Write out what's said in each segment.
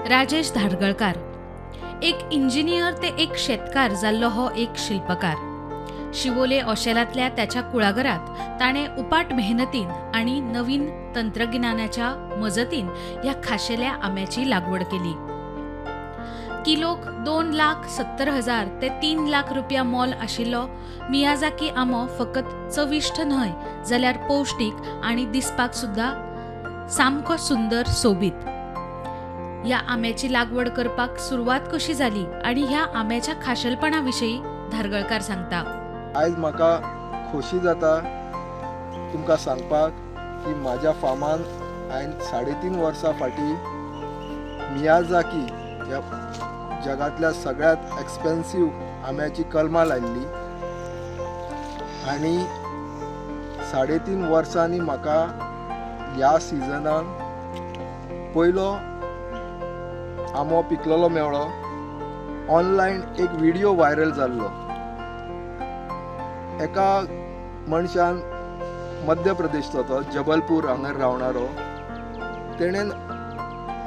राजेश धारगळकार एक इंजिनियर ते एक शेतकार जाल्लो हो एक शिल्पकार. शिवोले ओशेलांतल्या त्याच्या कुळागरात ताणें उपाट मेहनतीन आनी नवीन तंत्रगिन्यानाच्या मजतीन ह्या खाशेल्या आंब्याची लागवड केली. किलोक 2,70,000 ते 3 लाख रुपया मोल आशिल्लो मियाजाकी आंबो फकत चविश्ट न्हय जाल्यार पौश्टीक आनी दिसपाक सुद्दां सामको सुंदर सोबीत. ह्या आंब्याची लागवड करपाक सुरवात कशी जाली आनी ह्या आंब्याच्या खाशेलपणा विशीं धारगळकार सांगता. आयज म्हाका खोशी जाता तुमकां सांगपाक की म्हाज्या फार्मान हांवें 3.5 वर्सां फाटीं मियाजाकी ह्या जगांतल्या सगळ्यांत एक्सपेन्सीव आंब्याची कलमां लायिल्ली आनी 3.5 वर्सांनी म्हाका ह्या सिजनान पयलो आंबो पिकलेलो मेळ्ळो. ऑनलायन एक व्हिडियो व्हायरल जाल्लो, एका मनशान मध्य प्रदेशचो तो जबलपूर हांगा रावणारो, तेणेन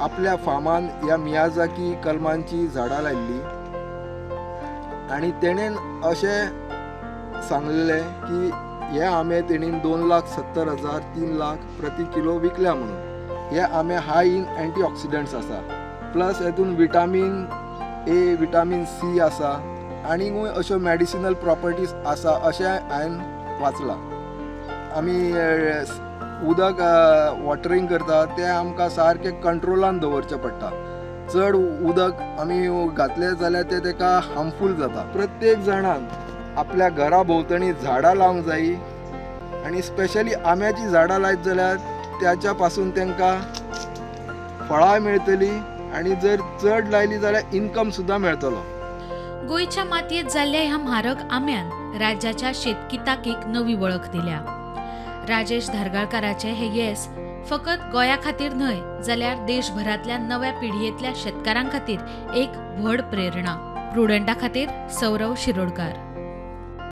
आपल्या फार्मान ह्या मियाजाकी कलमांची झाडां लायिल्ली आनी तेणेन अशें सांगलेलें की हे आंबे तेणेन 2,70,000 3 लाख प्रति किलो विकल्या म्हणून. हे आंबे हाय इन एंटीऑक्सिडंट्स आसा, प्लस हेतून विटामीन ए, विटामीन सी आसा आनीकूय अश्यो मेडिसिनल प्रॉपर्टीज आसा अशें हांवें वाचलां. आमी उदक वॉटरींग करता तें आमकां सारकें कंट्रोलान दवरचें पडटा. चड उदक आमी घातलें जाल्यार तें तेका हार्मफूल जाता. प्रत्येक जाणान आपल्या घरा भोंवतणी झाडां लावंक जायी आनी स्पेशली आंब्याचीं झाडां लायत जाल्यार त्याच्या पासून तांकां फळां मेळटलीं आनी जर चड लायली जाल्यार इनकम सुद्दां मेळटलो. गोंयच्या मातयेंत जाल्ल्या ह्या म्हारग आंब्यान राज्याच्या शेतकी ताकीक नवी वळख दिल्या. राजेश धारगळकाराचे हे येस फकत गोंया खातीर न्हय जाल्यार देशभरांतल्या नव्या पिढयेंतल्या शेतकारां खातीर एक व्हड प्रेरणा. प्रुडंटा खातीर सौरव शिरोडकार.